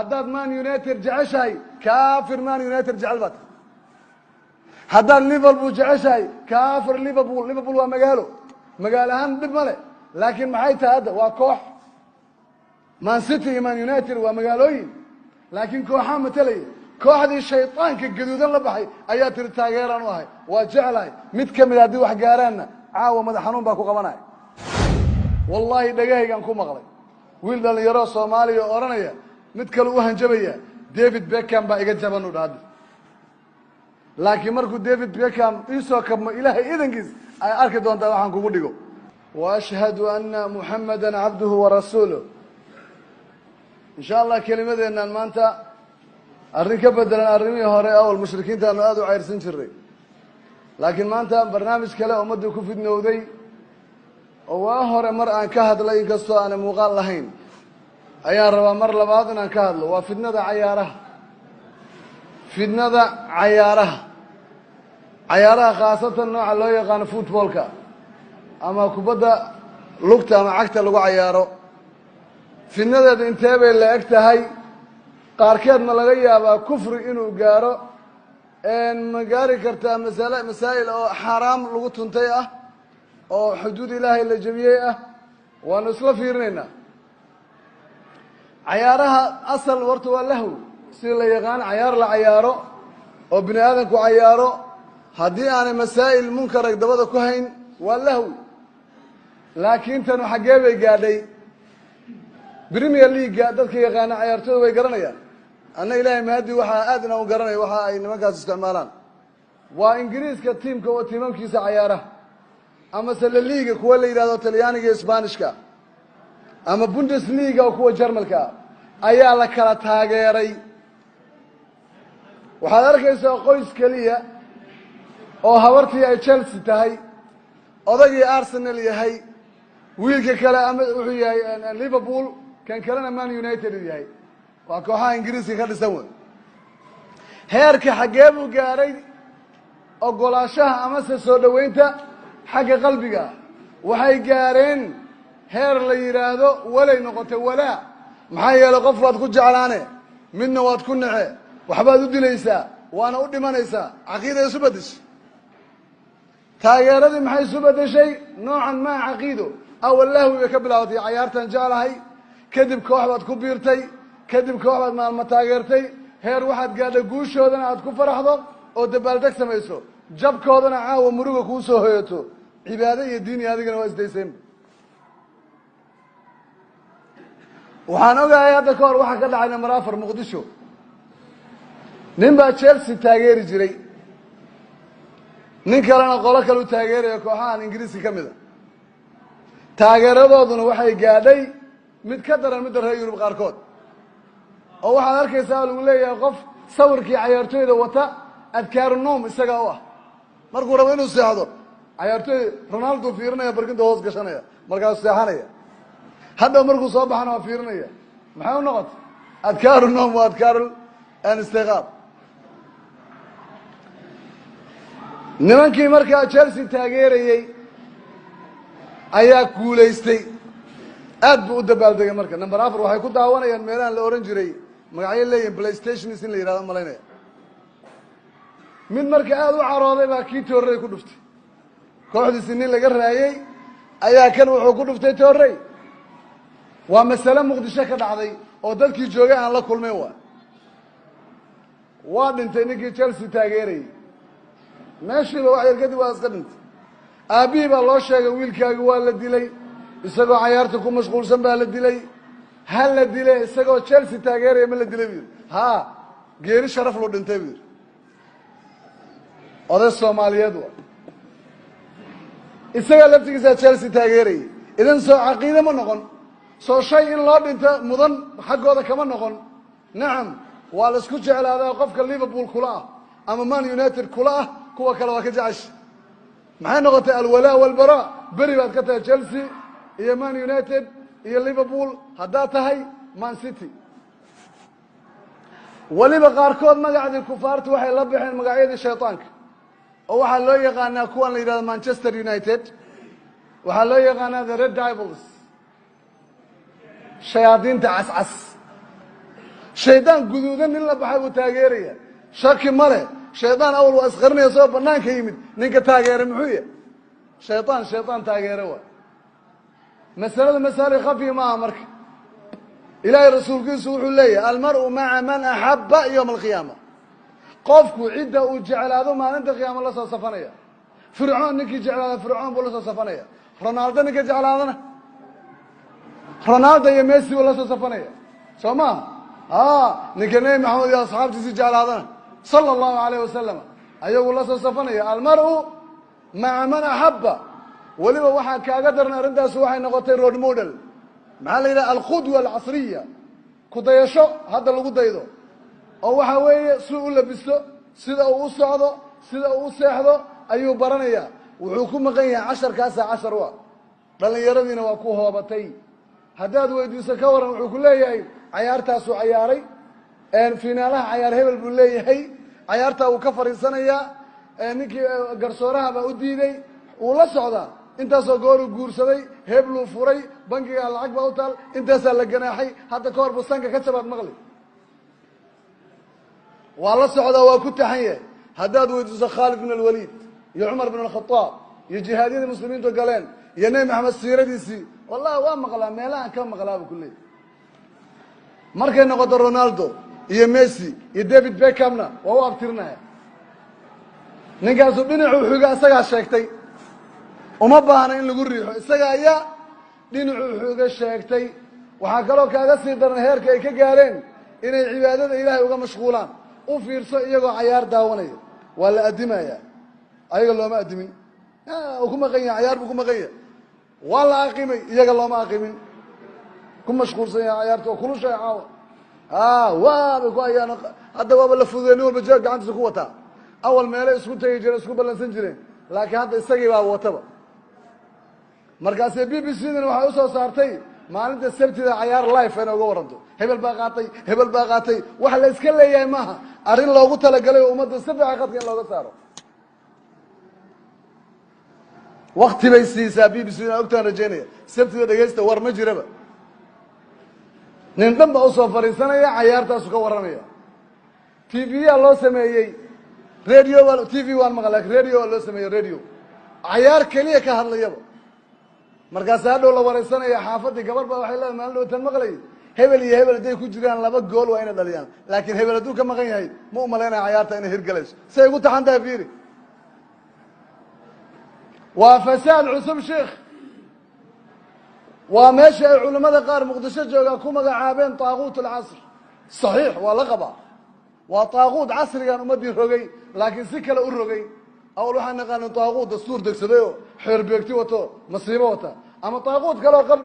Haddaad Man United jeceshahay, kaafir Man United jecel baad tahay. Haddaad Liverpool jeceshahay, kaafir Liverpool. Liverpool waa magaalo, magaalo ahaan dhib ma le, laakiin maxay tahay hadda? Waa koox. Man City iyo Man United waa magaalooyin, laakiin kooxaa matalaya. Kooxdii shaydaanka gaduudan la baxay ayaa tiri taageeraan u ahay, waa jeclahay. Mid ka mid haddii wax gaaraanna, caawa madax xanuun baa ku qabanaya. Wallaahi, dhagahaygaan ku maqlay wiil dhalinyaro Soomaaliya oo odhanaya, mid kale u hanjabaya, "David Beckham baa iga jaban," u dhaadi, "laakiin markuu David Beckham iisoo kabmo, Ilaahay idankiis ay arki doontaa waxaan kugu dhigo." Wa ashhadu anna Muxamada cabduhu wa rasuuluh. In sha Allah, kelimadeennan maanta arrin ka bedelan arrimihii hore. Awal mushrikiintaanu aada u cayrsan jiray, laakiin maanta barnaamij kale ummaddii ku fidnowday oo waa hore mar aan ka hadlay, inkastoo aanay muuqaal lahayn, ayaan rabaa mar labaad inaan ka hadlo. Waa fidnada cayaaraha, fidnada cayaaraha, cayaaraha khaasatan nooca loo yaqaano footballka ama kubadda lugta ama cagta lagu cayaaro. Fidnadeedu intee bay la eg tahay? Qaarkeed ma laga yaabaa kufri inuu gaaro? Ma gaari kartaa masale masaa'il oo xaaraam lagu tuntay ah oo xuduud Ilaahay la jebiyey ah? Waanu isla fiirinaynaa. Cayaaraha asal horta waa lahw, sida la yaqaan. Cayaar la cayaaro oo bini aadamku cayaaro, haddii aanay masaa'il munkarag dabada ku hayn, waa lahwi. Laakiin tanu xaggee bay gaadhay? Premier League-ga dadka yaqaana cayaartooda way garanayaan. Anna Ilaahay mahaddi, waxaa aad inaan u garanayo waxa ay nimankaas isticmaalaan. Waa Ingiriiska tiimka oo tiimamkiisa cayaaraha, amase La Liga kuwa la yidhahdo Talyaaniga iyo Sbanishka, ama Bundesliga oo kuwa Jarmalka ah ayaa la kala taageeray. Waxaad arkaysaa qoys keliya oo habartii ay Chelsea tahay, odagii Arsenal yahay, wiilka kale ama wuxuu yahay Liverpool, kan kalena Man United uu yahay. Waa kooxaha Ingiriiska ka dhisan wey. Heerka xaggee buu gaaray ogolaashaha amase soo dhoweynta xagga qalbiga? Waxay gaareen heer la yidhaahdo walay noqotay walaa. Maxaa yeelay, qof waad ku jeclaane, midna waad ku nace, waxbaad u dilaysaa, waana u dhimanaysaa. Caqiida isu beddeshay. Taageeradii maxay isu beddeshay? Noocan maa caqiido. Awal lahwi bay ka bilaabatay, cayaartan jeclahay. Kadib koox baad ku biirtay, kadib koox baad maalmo taageertay. Heer waxaad gaadhay guushoodana aad ku faraxdo oo dabaaldeg samayso, jabkoodana caawa muruga kuu soo hoyato. Cibaado iyo diin iyo adigana waa isdayseenba. Waxaan ogahay hadda ka hor waxaa ka dhacay number 4 Muqdisho. Nin baa Chelsea taageeri jiray, nin kalena qolo kale u taageeraya, kooxahan Ingiriiska ka mid a. Taageeradooduna waxay gaadhay mid ka daran midda reer Yurub qaarkood, oo waxaad arkaysaa lagu leeyahay qof sawirkii cayaartooyda wata, adkaaru noom isagaa u ah. Markuu rabo inuu seexdo, cayaartooy Ronaldo fiirinaya, barkinta hoos gashanaya, markaasuu seexanaya. Hadhow markuu soo baxana waa fiirinaya. Maxay u noqotay? Adkaaru noom waa adkaaru istiqaab. Nimankii markaa Chelsea taageerayey ayaa guulaystay, aad buu u dabaaldegay. Marka number 4 waxay ku daawanayaan meelahan la ohan jiray, magacyo leeyihin, PlayStations in la yihahdo malaynaya. Mid marka aada u carooday baa kii toorrey ku dhuftay. Kooxdiisi nin laga raayey ayaa kan wuxuu ku dhuftay toorrey. Waa masale Muqdisho ka dhacday oo dadkii joogay aan la kulmayn. Waa dhintay ninkii Chelsea taageerayey meeshiiba. Wax yar kadib waa iska dhintay. Aabbihii baa loo sheegay, "Wiilkaagi waa la dilay, isagoo cayaarta ku mashquulsan baa la dilay." "Ha la dile, isagoo Chelsea taageeraya ma la dilay?" buu yidhi. "Haa, geeri sharaf luu dhintay," buu yidhi. Oday Soomaaliyeed wa, isagaa laftigiisaa Chelsea taageerayay. Idan soo caqiide ma noqon? Soo shay in loo dhinto mudan xaggooda kama noqon? Nacam, waa la isku jeclaadaa. Qofka Liverpool kula ah ama Man United kula ah, kuwa kale waa ka jecesha. Maxay noqotay? Alwalaa walbaraa. Beri baad ka tahay Chelsea iyo Man United iyo Liverpool, haddaad tahay Man City. Weliba qaarkood magacdii kufaartu waxay la baxeen magacyadii shaydaanka, oo waxaa loo yaqaanaa kuwan la yidhahdo Manchester United, waxaa loo yaqaanaa the Red Devils, shayaadiinta cascas. Shaydaan guduudan nin la baxay buu taageeraya. Shaki ma leh, shaydaan awal waa isqarinaya, soo banaanka yimid. Ninka taageera muxuu yahay? Shaydaan, shaydaan taageere waay. Masalada masale khafiya maaha. Marka Ilaahay rasuulkiisu wuxuu leeyahay: المرء مع من أحب يوم القيامة. Qofku cidda uu jeclaado maalinta qiyaama la soo safanaya. Fircoon ninkii jeclaada, Fircoon buu la soo safanaya. Ronaldo ninka jeclaadana, Ronaldo iyo Messi buu la soo safanaya, soo maha? Ninka Nebi Maxamed iyo asxaabtiisii jeclaadana, صلى الله عليه وسلم, ayagu la soo safanaya. المرء مع من أحب. Weliba waxaa kaaga daran, arrintaas waxay noqotay role model. Maxaa la yidhaha? القدوة العصرية, ku dayasho hadda lagu daydo, oo waxa weeye si u labisto, sida uu u socdo, sida uu u seexdo ayuu baranayaa. Wuxuu ku maqan yahay casharkaasa cashar u ah. Dhallinyaradiina waa ku hoobatay. Haddaad weydiiso ka waran, wuxuu ku leeyahay cayaartaasuu cayaaray, finaalaha cayaar hebel buu leeyahay, cayaartaa wuu ka fadhiisanayaa, ninkii garsooraha baa u diiday, wuu la socdaa, intaasoo gooruu guursaday, hebluu furay, bankigaa lacag baa u taal, intaasaa la ganaaxay, hadda ka hor buu sanka ka jabaad maqli. Waa la socdaa, waa ku taxan yahay. Haddaad weydiiso Khaalid bin Alwaliid iyo Cumar bin Alkhadaab iyo jihaadyadii muslimiintu galeen iyo Nebi Maxamed siiradiisii, wallahi waa maqlaa, meelahan ka maqlaa buu ku leeyay. Markay noqoto Ronaldo iyo Messi iyo David Beckhamna, waa u abtirinaya. Ninkaasu dhinacuu xigo isagaa sheegtay, uma baahna in lagu riixo, isaga ayaa dhinacuu xigo sheegtay. Waxaa kaloo kaaga sii daran heerka ay ka gaareen inay cibaadada Ilaahay uga mashquulaan. U fiirso, iyagoo cayaar daawanaya waa la addimaya, ayaga looma addimin. Uu ku maqan yahay, cayaar buu ku maqan yahay. Waa la aqimay, iyaga looma aqimin. Ku mashquulsan yahay cayaarta oo kulushay caawa waabay ku hayaan. Hadda waaba la fududay, nin walba jeeb gacantiisa ku wataa. Awal meelay isku tegi jireen, isku ballansan jireen, laakiin hadda isagii baa wataba. Markaasee BBC dana waxay usoo saartay maalinta Sabtida cayaar live inay uga waranto. Hebel baa qaatay, hebel baa qaatay. Waxa la iska leeyahay maaha, arrin loogu talagalay oo ummadda si fiican khadka in looga saaro. Wakti bay siisaa BBC na, ogtaan rajaynaya. Sabtida dhegaysta, war ma jiraba, nin dhan baa usoo fadhiisanaya, cayaartaasu ka warramaya. TV-ya loo sameeyey, radio baa, TV waan maqal, lakin radio waa loo sameeyey, radio cayaar keliya ka hadlayaba. Markaas hadhow la wareysanaya xaafadii, gabar baa waxay leedahay: maalin dhowtan maqlay, hebel iyo hebel hadday ku jiraan laba gool waa inay dhaliyaan, laakiin hebel hadduu ka maqan yahay ma umalaynaya cayaarta inay hirgelayso. Say ugu taxan tahay, fiiri, waa fasaad cusub, sheikh. Waa meesha ay culimmada qaar Muqdisho joogaa ku magacaabeen طاغوت العصر. Saxiix, waa la qabaa, waa taaquut casrigan ummaddii rogay, laakiin si kale u rogay. Awal waxaan naqaana taaquut dastuur degsaday oo xeer beegti wato, masiibo wata, ama taaquut kale oo.